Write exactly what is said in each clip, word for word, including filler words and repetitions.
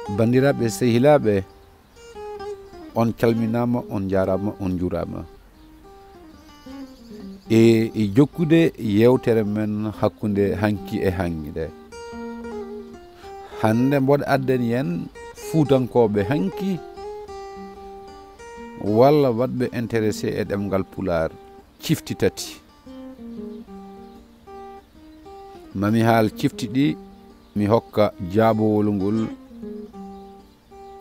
Banndiraaɓe, sehilaaɓe, on calminaama, on njaaraama, on njuuraama. E, e jokkude yeewtere men hakkunde hanki e hannde. Hannde mboɗo addani en fuutankooɓe hanki walla waɗɓe intéressé e ɗemngal Pulaar cifti tati. Mami haal cifti ɗi, mi hokka jaabowol ngol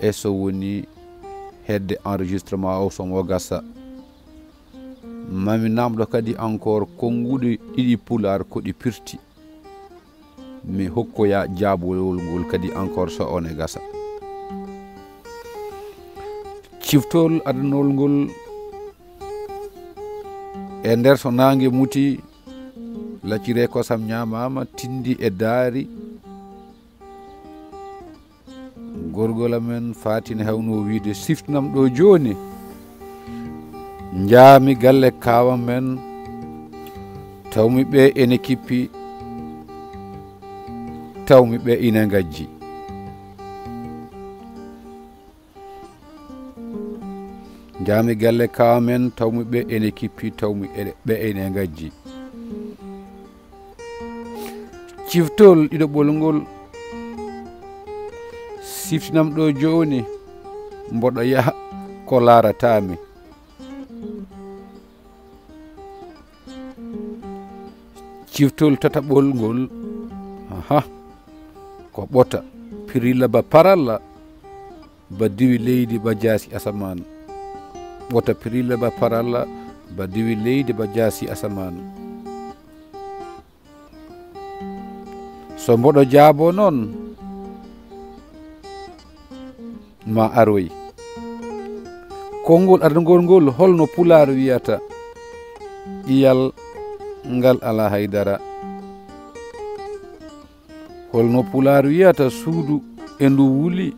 e so woni hedde enregistrement o, so ngo gasa. Mami namɗo kadi encore konnguɗi ɗiɗi Pulaar ko ɗi pirti. Mi hokkoya jaabowol ngol kadi encore so one gasa. Ciftol adanol ngol e nder so naange muti, laccire kosam ñaamaama, tindi e daari. Gorgol amen Fatin hewno wiide, siftinam ɗo jooni. Njaami galle kaawa men, tawmi ɓe ene kippi, tawmi ɓe ine ngajji. Njaami galle kaawa men, tawmi ɓe ene kippi, tawmi e-, ɓe ene ngajji. Ciftol ɗiɗaɓol ngol, siftinam ɗo jooni, mboɗo yaha ko laarataami. Ciftol tataɓol ngol, aha, ko ɓota, pirilla ba paralla, ba diwi leydi, ba jaasi asamaan. Ɓota, pirilla ba paralla, ba diwi leydi, ba jaasi asamaan. So mboɗo jaabo noon, ma aroy. Konngol adangol ngol, holno Pulaar wiyata ƴiyal ngal alaa hay dara? Holno Pulaar wiyata suudu e ndu wuli,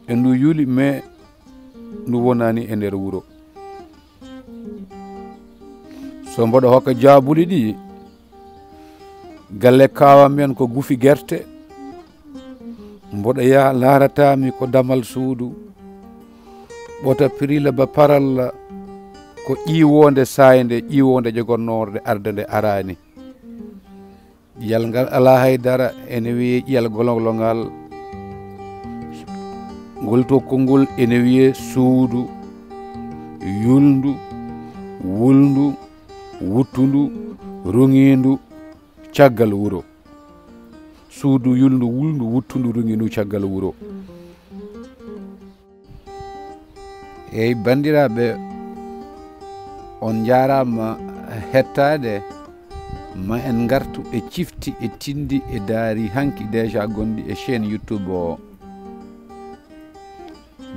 e ndu yuli, mais ndu wonaani e nder wuro? So mboɗo hokka jaabuɗi ɗi, galle kaawa men ko gufi gerte, mboɗo yaha laarataami ko damal suudu, ɓota pirila ba paralla ko ƴiiwoonde saaynde, ƴiiwoonde jogornoorde arde nde araani. Ƴiyal ngal alaa hay dara, ene wiyee ƴiyal golongolongal. Ngol tokko ngol ene wiyee suudu yulndu, wulndu, wuttundu, ruŋiindu caggal wuro. Suudu yulndu, wulndu, wuttundu, ruŋiindu caggal wuro. Eey, banndiraaɓe, on njaaraama hettaade. Ma en ngartu e cifti e tindi e daari hanki déjà gonɗi e chaîne YouTube o.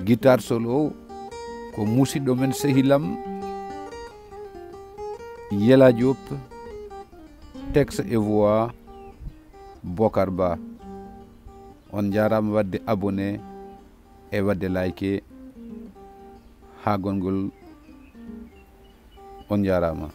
Guitare solo ko musiɗɗo men, sehil am, Yela Diop, texte et voix, Bokar Ba. On njaaraama waɗde abonné e waɗde like. Haa gongol, on njaaraama.